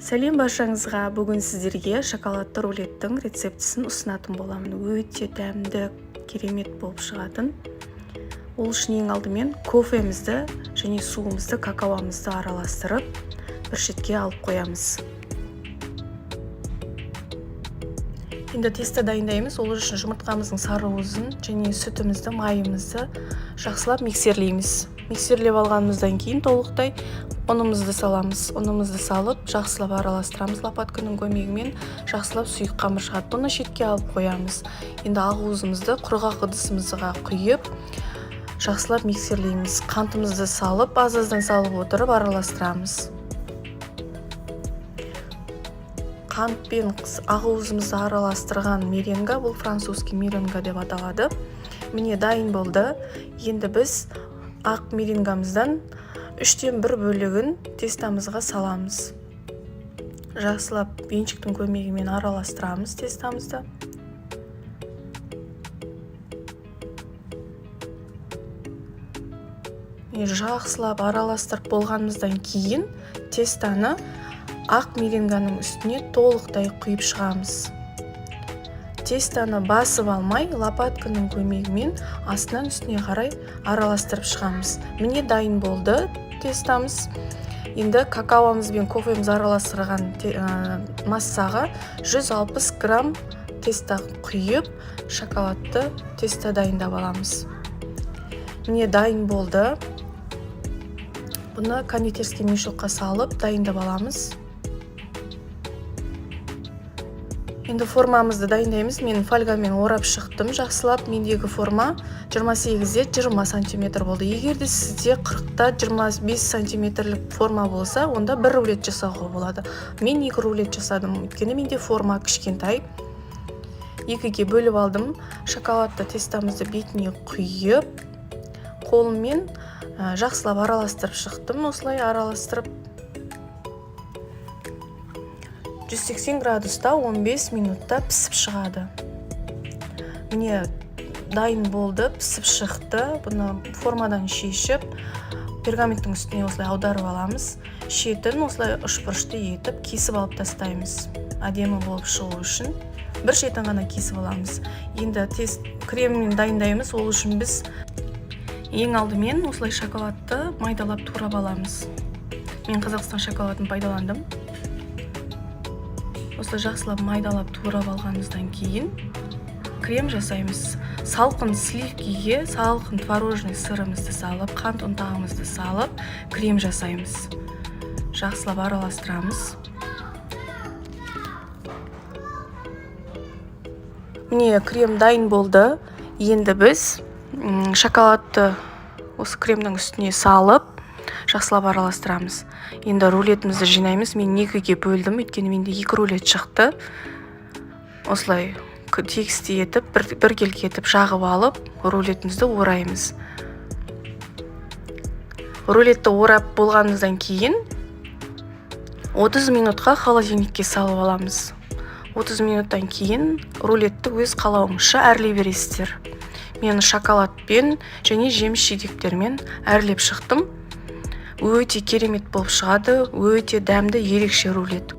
Сәлем баршаңызға! Бүгін сіздерге шоколадты рулеттің рецептісін ұсынатын боламын. Өте дәмді, керемет болып шығатын. Ол үшін ең алдымен кофемізді және суымызды, какаомызды араластырып, бір шетке алып қоямыз. Енді тесто дайындаймыз. Ол үшін жұмыртқамыздың сары уызын және сүтімізді, майымызды жақсылап миксерлейміз. Миксерлеп алғанымыздан кейін толықтай ұнымызды саламыз. Ұнымызды салып, жақсылап араластырамыз лопатканың көмегімен, жақсылап сұйық қамыр шығады. Бұны шетке алып қоямыз. Енді ақуызымызды құрғақ ыдысымызға құйып, жақсылап миксерлейміз. Қантымызды салып, аз-аздан салып отырып араластырамыз. Қант пен ақуызымызды араластырған меренга, бұл французский меренга деп аталады. Міне, дайын болды. Енді біз ақ меренгамыздан 1/3 бөлігін тестамызға саламыз. Жақсылап венчиктің көмегімен араластырамыз тестамызды. Жақсылап араластырып болғанымыздан кейін тестаны ақ меренганың үстіне толықтай құйып шығамыз. Тестаны басып алмай, лопатканың көмегімен астынан үстіне қарай араластырып шығамыз. Міне, дайын болды тестамыз. Енді какаомыз бен кофеміз араластырған массаға 160 грамм теста құйып, шоколадты теста дайындап аламыз. Міне, дайын болды. Бұны кондитерский мешокқа салып дайындап аламыз. Енді формамызды дайындаймыз. Мен фольгамен орап шықтым жақсылап. Мендегі форма 28-де 20 сантиметр болды. Егер де сізде 40-та 25 сантиметрлік форма болса, онда бір рулет жасауға болады. Мен 2 рулет жасадым, өйткені менде форма кішкентай. 2-ге бөліп алдым. Шоколадты тестамызды бетіне құйып, қолыммен жақсылап араластырып шықтым. Осылай араластырып 180 градуста 15 минутта пісіп шығады. Міне, дайын болды, пісіп шықты. Бұны формадан шешіп, пергаменттің үстіне осылай аударып аламыз. Шетін осылай үшбұрышты етіп кесіп алып тастаймыз. Әдемі болып шығу үшін бір шетін ғана кесіп аламыз. Енді тез кремін дайындаймыз. Ол үшін біз ең алдымен осылай шоколадты майдалап турап аламыз. Мен Қазақстан шоколадын пайдаландым. Осылай жақсылап майдалап турап алғанымыздан кейін крем жасаймыз. Салқын сливкиге салқын творожный сырымызды салып, қант ұнтағымызды салып, крем жасаймыз. Жақсылап араластырамыз. Міне, крем дайын болды. Енді біз шоколадты осы кремнің үстіне салып, жақсылап араластырамыз. Енді рулетімізді жинаймыз. Мен 2-ге бөлдім, өйткені менде 2 рулет шықты. Осылай тегістей етіп, біркелкі етіп жағып алып, рулетімізді ораймыз. Рулетті орап болғанымыздан кейін 30 минутқа холодильникке салып аламыз. 30 минуттан кейін рулетті өз қалауыңызша әрлей бересіздер. Мен шоколадпен және жеміс жидектермен әрлеп шықтым. Өте керемет болып шығады, өте дәмді, ерекше рулет.